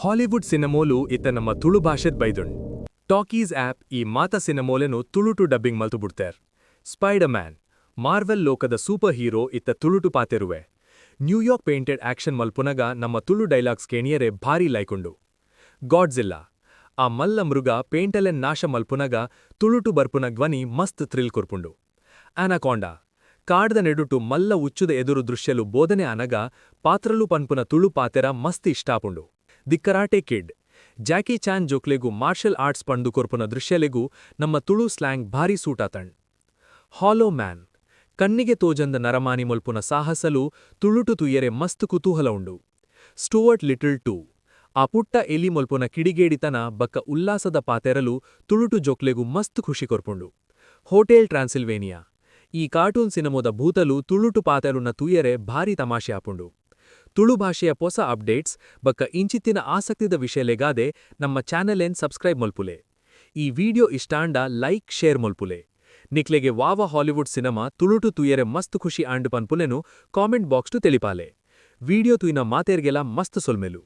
Hollywood ಸಿನಿಮೋಲು ಇತ್ತೆ ನಮ್ಮ Tulu ಭಾಷೆದ್ ಬೈದುಂಡ್. Talkies app ಈ ಮಾತ ಸಿನಿಮೋಲೆನ್ ತುಳುಟು ಡಬ್ಬಿಂಗ್ ಮಲ್ತ್ ಬುಡ್ತೆರ್. ಸ್ಪೈಡರ್ ಮ್ಯಾನ್, ಮಾರ್ವೆಲ್ ಲೋಕದ ಸೂಪರ್ ಹೀರೋ ಇತ್ತೆ ತುಳುಟು ಪಾತೆರುವೆ. ನ್ಯೂಯಾರ್ಕ್ ಪೇಂಟೆಡ್ ಆಕ್ಷನ್ ಮಲ್ಪುನಗ ನಮ್ಮ ತುಳು ಡೈಲಾಗ್ಸ್ ಕೇಣಿಯೆರೆ ಭಾರಿ ಲೈಕುಂಡು. ಗಾಡ್ಜಿಲ್ಲಾ, ಆ ಮಲ್ಲ ಮೃಗ ಪೇಂಟೆಲೆನ್ ನಾಶ ಮಲ್ಪುನಗ ತುಳುಟು ಬರ್ಪುನ ಧ್ವನಿ ಮಸ್ತ್ ಥ್ರಿಲ್ ಕೊರ್ಪುಂಡು. ಅನಕೊಂಡಾ, ಕಾಡ್ದ ನೆಡುಟು ಮಲ್ಲ ಉಚ್ಚುದ ಎದುರು ದೃಶ್ಯಲು ಬೋಧನೆ ಆನಗ ಪಾತ್ರಲು ಪನ್ಪುನ ತುಳು ಪಾತೆರ ಮಸ್ತ್ ಇಷ್ಟ ಆಪುಂಡು. The karate kid, Jackie Chan ಜೋಕ್ಲೆಗು martial arts ಪಂದು ಕೊರ್ಪುನ ದೃಶ್ಯಲೆಗು ನಮ್ಮ ತುಳು ಸ್ಲ್ಯಾಂಗ್ ಭಾರಿ ಸೂಟ್ ಆತ್ಂಡ್. ಹಾಲೋ ಮ್ಯಾನ್, ಕಣ್ಣಿಗೆ ತೋಜಂದ ನರಮಾನಿ ಮಲ್ಪುನ ಸಾಹಸಲು ತುಳುಟು ತೂಯೆರೆ ಮಸ್ತ್ ಕುತೂಹಲ ಉಂಡು. ಸ್ಟುವರ್ಟ್ ಲಿಟಲ್ ಟೂ, ಆ ಪುಟ್ಟ ಎಲಿ ಮಲ್ಪುನ ಕಿಡಿಗೇಡಿತನ ಬಕ್ಕ ಉಲ್ಲಾಸದ ಪಾತೆರಲು ತುಳುಟು ಜೋಕ್ಲೆಗು ಮಸ್ತ್ ಖುಷಿ ಕೊರ್ಪುಂಡು. ಹೋಟೇಲ್ ಟ್ರಾನ್ಸಿಲ್ವೇನಿಯಾ, ಈ ಕಾರ್ಟೂನ್ ಸಿನಿಮೊದ ಭೂತಲು ತುಳುಟು ಪಾತೆರುನ ತೂಯೆರೆ ಭಾರಿ ತಮಾಷೆ ಆಪುಂಡು. ತುಳು ಭಾಷೆಯ ಪೊಸ ಅಪ್ಡೇಟ್ಸ್ ಬಕ್ಕ ಇಂಚಿತ್ತಿನ ಆಸಕ್ತಿದ ವಿಷಯಲೆಗಾದೆ ನಮ್ಮ ಚಾನೆಲ್ ನ್ ಸಬ್ಸ್ಕ್ರೈಬ್ ಮಲ್ಪುಲೆ. ಈ ವಿಡಿಯೋ ಇಷ್ಟ ಆಂಡ ಲೈಕ್, ಶೇರ್ ಮಲ್ಪುಲೆ. ನಿಕ್ಲೆಗೆ ವಾವ ಹಾಲಿವುಡ್ ಸಿನಿಮಾ ತುಳುಟು ತೂಯೆರೆ ಮಸ್ತ್ ಖುಷಿ ಆಂಡ್ ಪನ್ಪುನೆನ್ ಕಾಮೆಂಟ್ ಬಾಕ್ಸ್ ಡ್ ತೆಲಿಪಾಲೆ. ವಿಡಿಯೋ ತೂಯಿನ ಮಾತೆರ್ಗೆಲಾ ಮಸ್ತ್ ಸೊಲ್ಮೆಲು.